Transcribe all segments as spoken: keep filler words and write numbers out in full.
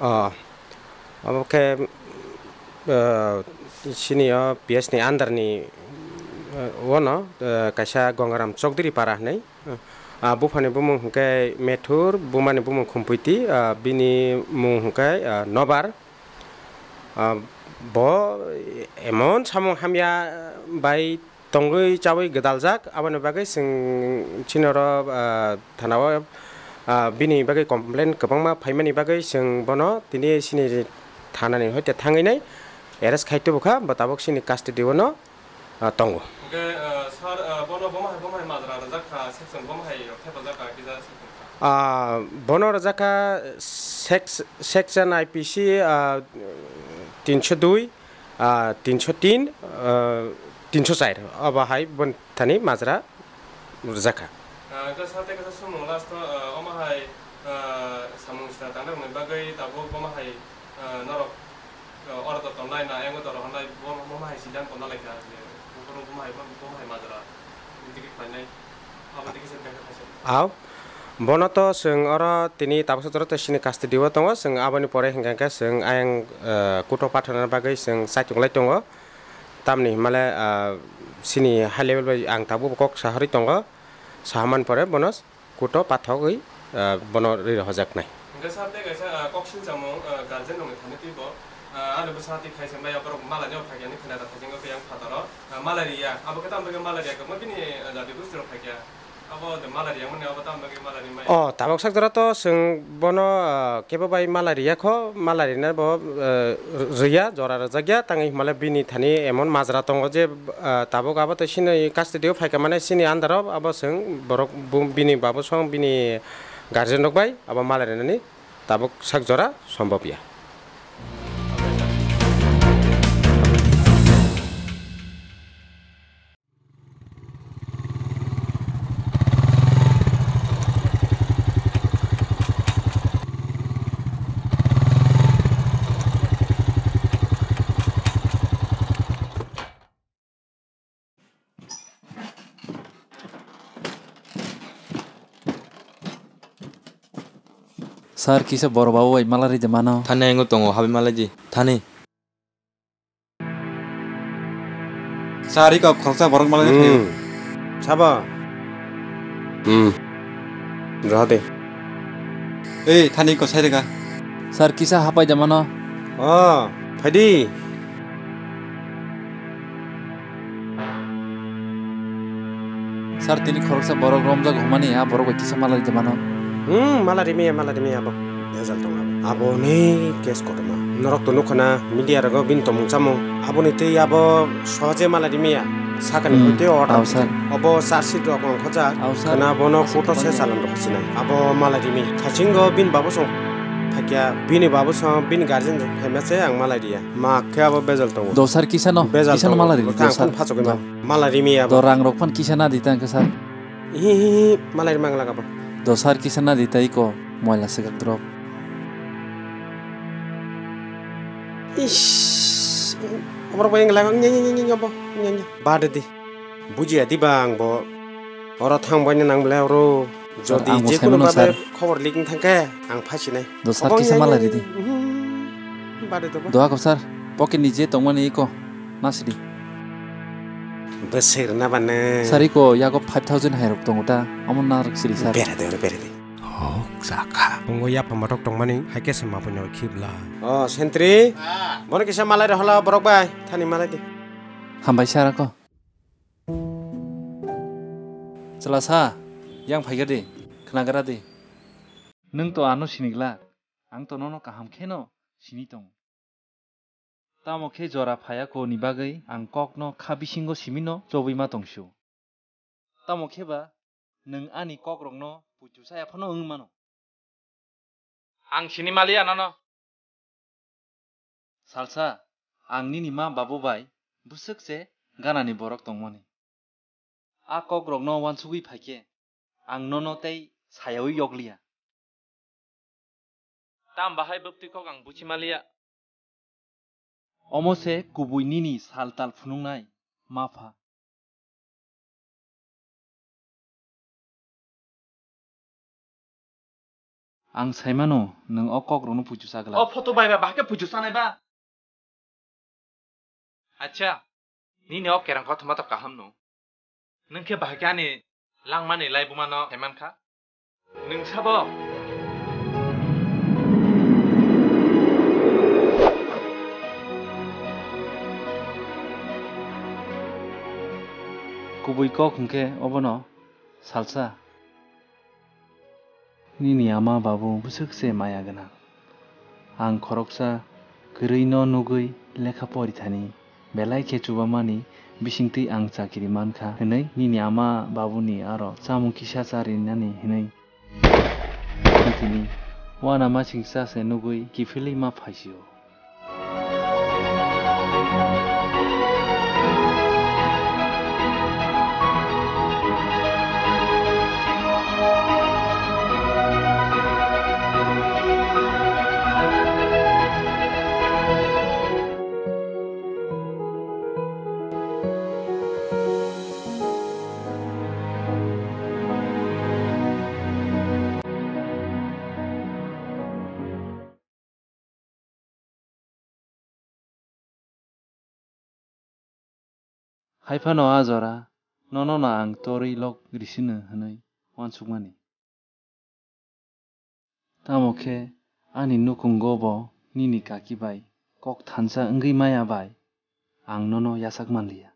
Oh, obo khe, eh, chini o P S ni under ni, eh, ono, eh, kaisa Gongaram Chowdhury para hinwi. Ah, buphani bumung hwnkhe Methur, bumani bumung Khumpwiti, ah, bini mung hwnkhe, ah, Nobar. Ah, bo emon samung hamya bai tongwi chawi gwdaljak, aboni bagwi chwng chini oro, ah, thana o, ah, bini bagwi complaint kwbangma phaimani bagwi chwng bono tini chini thanani hoite thangwi nai arrest khai tubukha, bo tabuk chini custody o no, ah, tongo. Hwnkhe, ah, sir, ah, bono bomo hai, bomo hai majra rwjak kha, section bomo hai rok thepajak kha, kisa section kha? Ah, bono rwjak kha sec-, section I P C, ah, tinsho dui, ah, tinsho tin, ah, tinsho char, obo hai bon thani majra rwjak kha. Ah, hwnkhe sir tei kaisa swngmung last o, ah, omo hai, ah, samung sita tangnai rokni bagwi tabuk bomo hai, ah, norok, ah, oro to tongnai na, ego to rohornai, bo-, bomo hai sidang tongna lai kha, je, bomo hai, bomo hai majra, tiki khlainai, abo tiki se bengkha khaisa. Au, bono to chwng oro tini tabuksa jora to chini custody o tongo, chwng aboni pore hwnkha khe chwng ayang, ah, court o pathorna bagwi chwng chaitung lai tongo. Tamni hwnmale, ah, chini high level bai ang tabuk kok saharwi tongo, sahaman pore bono court o pathogwi, ah, bono rwi rohojaknai. Hwnkhe sir tei kaisa, ah, kok silchamung, ah, guardian rokni thani twibo, ah, ani bwsa twi khaisa maya borok malaria o phaikha hinwi khwna da phaisingwi tei ang phataro, ah, malaria, abo khe tamo bagwi malaria kwbangma bini, ah, jati gosti rok phaikha. Abo de malaria mani abo tamo bagwi malaria mai? Oh, tabuk sak jora to chwng bono, ah, kebo bai malaria kho, malaria na bo, ah, rwya, jora rwjakya, tangwi hwnmale bini thani emon majra tongo je, ah, tabuk abo tei chini custody o phaikha mane chini under o abo chwng borok bu-, bini babu song bini guardian rok bai abo malaria nani tabuk sak jora sombobya. Sir, kisa boro babu bai malari de mano. Thani ang tongo, habi malai di. Thani. Sari kok khoroksa borok malai phaio. Hmm. Sabo? Hmm. Rohade. Ei, thani ko sai rega. Sir, kisa hapai da mano. Oh, phaidi. Sir, tini khoroksa borok romjak hwnmani, a borok bai kisa malari de mano. Hmm, malari miya, malari miya abo. Bejal tong abo. Aboni case kotorma. Norok to nukha na, media rogo bini tomung chamung. Aboni tei abo sohoje malari miya. Sakani hmm, hoite order. Aw, sir. Obo charge sheet rok ongkhojak. Aw, sir. Khana bono court o se chalan rok sinai. Abo malari mi. Thachingo bini babu song. Phakya bini babu song, bini guardian rok phaima se ang malari ya. Ma khe abo bejal tongo. Do sir, kisa no? Bejal tongo. Malari di, do sir. Phasok ma. Malari mi abo. Do rang rok phan kisa na di tang khe sir. Hi, hi, hi, malari mang laga bo. Do sir, kisa na di tai ko, moila segak drop. Ish, omorok bai wng laga, nya, nya, nya, nya, bo, nya, nya. Bade di. Bujiya di bang bo. Oro thang bai nang bole oro. Sir, jodi ang bo je sai kuno mano, babe sir. Khobor lik wng thang khe, ang phai sinai. Do sir, obo kisa nya, malari nya, di. Nya, nya, nya, bade do bo. Do ako sir, pocket ni je tongmani iko, nasidi. Bwswk rwna ba nw? Sir, iko yago five thousand hai rok tongo ta, omo narwk siri sir. Bera de, oro bera de. Hok, jakha. Bungo yapha mothok tongmani, hai khe se mapuni o khibla. O, sentry. Ah. Bono kisa malai rw holo borok bai, thani malai di. Hambai sir ako. Chwla sa, yang phai kha di, khna gra di. Nwng to ano sini glak, ang to nono kaham khe no sini tongo. Tamo khe jora phaiya ko ni bagwi ang kokno kha bisingo simino chobwi ma tong sio. Tamo khe ba nwng ani kokrokno puitu saya phano wng mano. Ang sini maliya nono. Salsa, ang nini ma babu bai bwswk se ganani borok tongmani. A kokrokno uansugwi phai khe ang nono tei sayaui yokliya. Tam bahai bwktwi kok ang buchi maliya. Omo se kubui nini sal tal phunuknai, ma pha. Ang saimano, nwng o kokrokno puichu chaglak. O photo bai ba, bahai khe puichu chanai ba? Acha, nini o kerang kothoma to kaham no. Nwng khe bahai khe ani langmani laibuma no saiman kha. Nwng sabo? Kubui kok hwnkhe obono salsa. Nini ama babu bwswk se maya gwnang. Ang khoroksa kwrwino nugwi lekha porithani, belai khe chubamani bisingtwi ang chakiri mankha hwnwi nini ama babuni aro chamung kisa charinani hwnwi thangthini uanama singsa se nugwi kiphilwi ma phaisio. Hai phano a jora nono no ang torwi lok risino hwnwi uansukmani. Tamo khe ani nukhungo bo nini kaki bai kok thansa wngwi maya bai ang nono yachak manliya.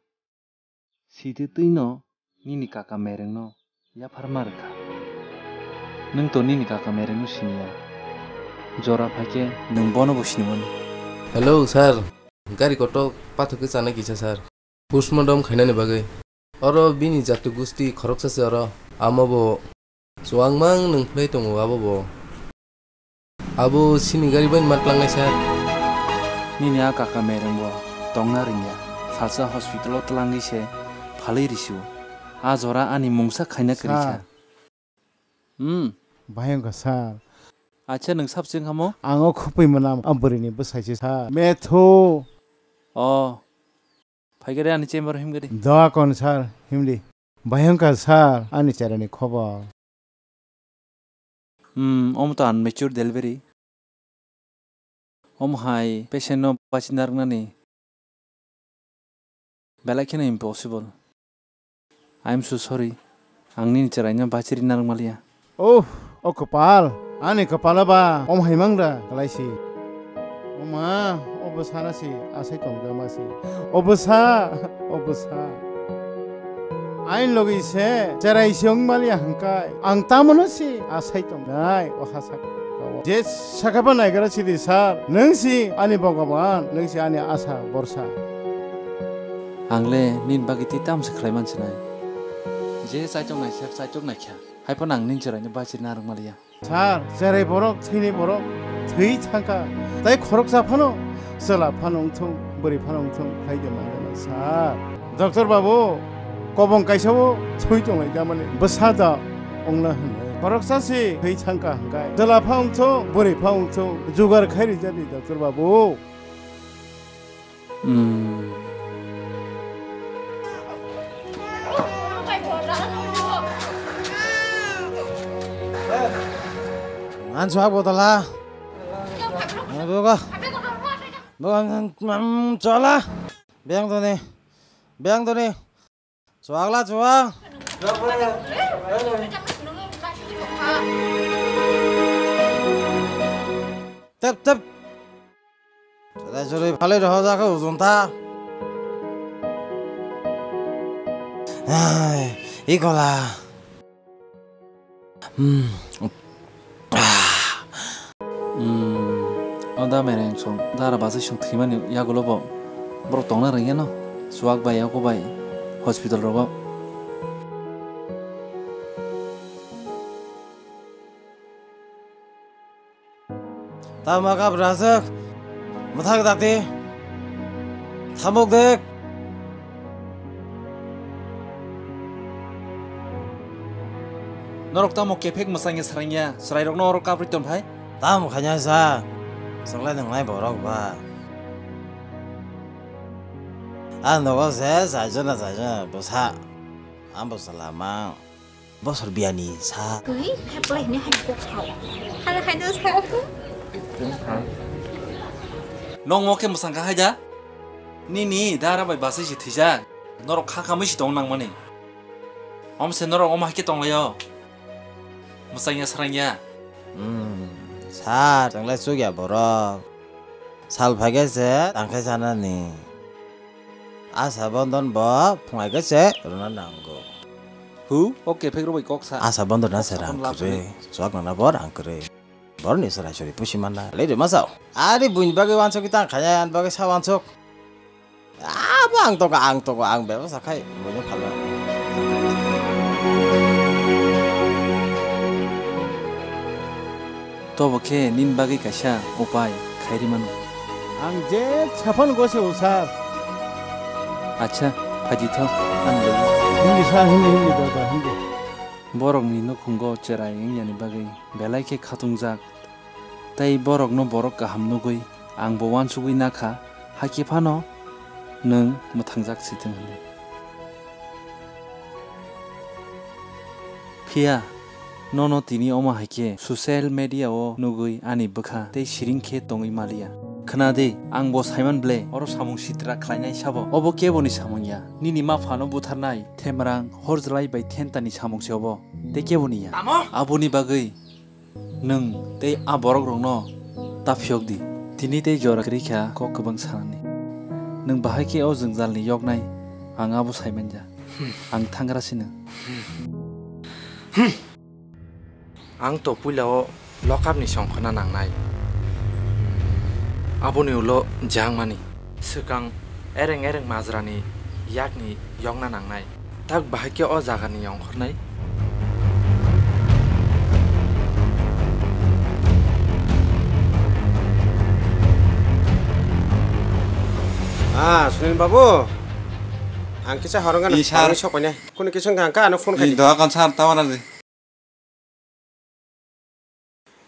Sitwi twino nini kaka merengno yapharma rwkha. Nwng to nini kaka merengno siniya. Jora phaikhe nwng bono bo sinimani. Hello, sir. Gari kotor pathogwi chanai kisa, sir. Postmortem khainani bagwi. Oro bini jati gusti khoroksa se oro. Amo bo chuwangmang nwng phlai tongo abo bo. Abo sini gari bai matlangnai sir. Nini a kaka mereng bo tongna ringya. Salsa hospital o tlangwi se phalwi risiu. A jora ani mungsa khaina kwrwi kha. Sir. Hmm. Bayang kha sir. Acha nwng sab chwng hamo? Ang o khupui mwnam a bwrwi ni bwsai se sir. Methu. O. Phaikhe de ani chamber himgadi. Doa kon sir, himdi. Bayang kha sir, ani cherani khobor. Hmm, omo to unmature delivery. Omo hai patient no bachina rwnani belai kheno impossible. I am so sorry. Ang nini chwraino bachirina rwngmaliya. Oh, o kwpal. Ani kwpalo ba om hai mang da kalaisi. O ma, o bwsana si asai tongjakma si. O bwsa, o bwsa. Ain logi se cherai se wngmaliya hwnkhe ang tamono si asai tongnai o hasa. Je sakha ba naigra sidi sir, nwng si ani Bhogoban, nwng si ani asa borsa. Ang le nini bagwi tei tamo se khlai man sinai. Je chaitok naikha, chaitok naikha. Hai phano ang nini chwraino bachirina rwngmaliya. Sir, cherai borok, thwini borok, thwi thangkha. Tai khoroksa phano, chwla phano wngthung, bwrwi phano wngthung, khlai de manjana, sir. Doctor babu, kobong kaisa o thwi tonglai da mani, bwsa da ongna hwnwi. Khoroksa si thwi thangkha hwnkhe, chwla pha wngthung, bwrwi pha wngthung, jugar khai rijadi, doctor babu. Hmm. Ang suak botol ha. Ang buka. Buka, mm, chola. Beng toni. Beng toni. Chuak la chuak. Tep tep. Chwrai chwrai phalwi rohorjak khe ujunta. Ai, ikola. Hmm. Ah. Hmm. O da mereng song, dara bachai song thwimani yagulo bo borok tongna rwngya no. Chuak bai, yago bai, hospital rogo. Tamo kap rasuk. Mwthang dati. Thamuk dek. Norok tamo kephek mwsangya srangya, chwrairokno oro kaprwi tonphai? Tamo khaina sa. Chwngla nwngnai borok ba. A nogo se chaijona chaijona bwsa. Ambo salamang. Bosor biyani sa. Twi, heplai hini hai kok sao. Hai hai no sa. Nong mo khe mwsang kha hai da? Nini dara bai basai si thwijak. Norok kha khamwi si tong nang mani. Om se norok om hai khe tong laio. Mwsang ya srang ya. Hmm, sir, tong lai chuk ya borok. Sal phai khe se tang khe sanani. Asa bondon bo phungai khe se rwna nango. Hu, o kephek rok bai kok sa. Asa bondon na se rang kwrwi, chwk nana bo rang kwrwi. Borok ni chwrai chwrai pusi manna. Lei rwma sao. Ari buini bagwi wansok tang khaya, ani bagwi sa wansok. Abo ang tongo, ang tongo, ang bebasa khai buino phalna. Tobo khe nini bagwi kaisa upai khairi mano. Ang je saphano gose o sir. Acha, phaidi tho, ang logi. Hindi sir, hindi, hindi, dada, hindi. Borokni nukhungo cherai wngyani bagwi belai khe khatungjak. Tei borokno borok kaham nugwi angbo uansugwi nakha, hakhe phano nwng mwthangjak sitwng hwnwi. Phiya, nono tini omo hai khe social media-o nugwi ani bwkha tei siring khe tongwi maliya. Khna di, ang bo saiman ble, oro samung sitra khlainai sabo. Obo keboni samung ya. Nini ma phano butharnai, themrang, horjlai bai thentani samung se obo. Tei keboni ya. Tamo? Aboni bagwi nwng tei a borokrokno ta phiyok di. Tini tei jora kwrwi kha kok kwbang sanani. Nwng bahai khe o jwngjalni yoknai, ang abo sai manya. Ang thangra sino. Ang to puila o lokapni songkhorna nangnai. Aboni ulo jangmani swkang ereng ereng majrani yakni yokna nangnai. Tak bahai khe o jagani ongkhornai. Ah, Sunil babu, ang kisa horong gana, Ni sir. Horong sok paine. Kunu kisa wngkha, ang ka ano phone Ni khai. Doa kon sir, tawana de.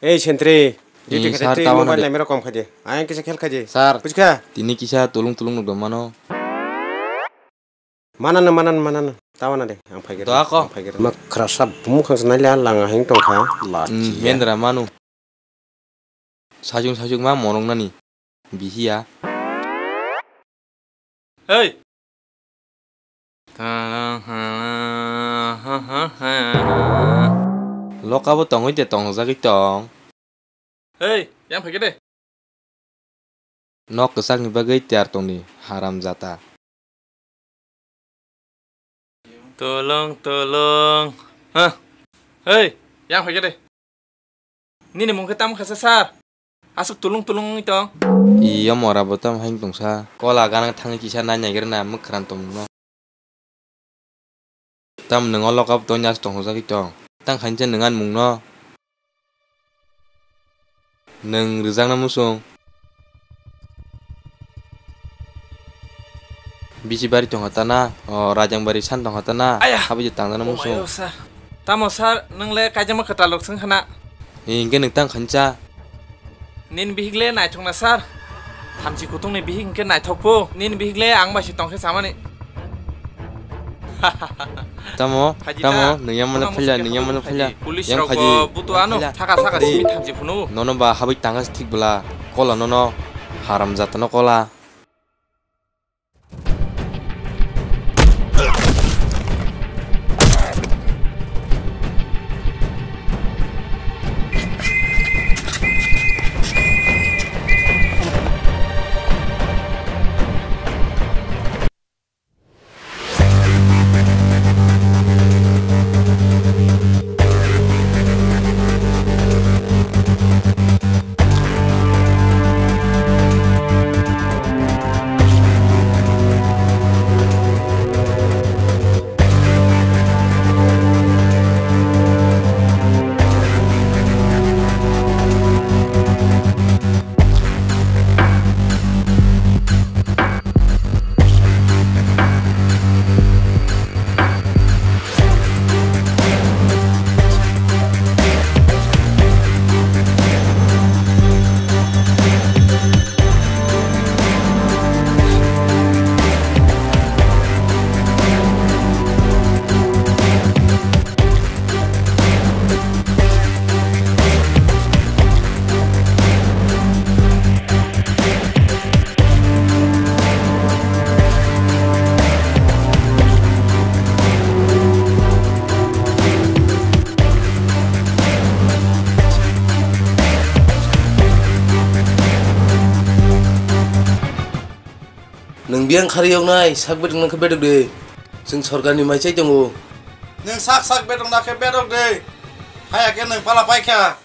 Ei, Sentry, duty Ni khaidi sir, twi tawana mobile de. Naimero kom khaidi. Ayang kisa khel khaidi. Sir. Bujikha? Tini kisa tulung tulung nukdo mano. Manano, manano, manano. Tawana de, ang phai gere. Doa ko. Ang phai gere. Ma khrasa bumung khangsa naila langa heng tongkha. Hmm, Lachi ya. Mendra manu. Sajung sajung ma monong nani. Bihiya. Hey! Lokabo tongwi de tongjagwi tong. Hey, yang phai de. Nok kwchakni bagwi tiyar tongdi, haram jata. Tolong, tolong. Hah? Hey, yang phai de. Nini mung khe tamo kha sa, sir? Aswk tulung tulung wngwi tong. Iyo mora bo tamo hai wng tong sa. Kola gana thangwi kisa nai naigra na mwkhran tongmung no. Tamo nwng o lokap tongya tong sajagwi tong. Tang khainsa nwng ani mung no. Nwng rwjakna muchung. Bisi bari tongkha ta na? O, Rajang bari san tongkha ta na? Aya! Habwi je tangjana muchung. Omayo, sir. Tamo, sir, nwng le kaijakma kwtal rok swng khna? Hinkhe nwng tang khansa. Nini bihik le naithok na, sir. Thamchi kutung ni bihik hinkhe naithok pho. Nini bihik le ang bai se tongkhe chamani. Tamo, Phaidi tamo, ta? Nwng yang mano Tamo phaila, musuke nwng yang mano phaidi. Phaila. Police yang rok phaidi. Bo butu ano, phaila. Saka saka simi thamchi phunu. Nono ba habwi tangkha thik bwla. Kola nono, haram jata no kola. Biyang khari yoknai, sak bedok nang khe bedok de. Chwng sorkarni mai chai tongo. Nwng sak sak bedok na khe bedok de. Haya khe nwng pala paikha.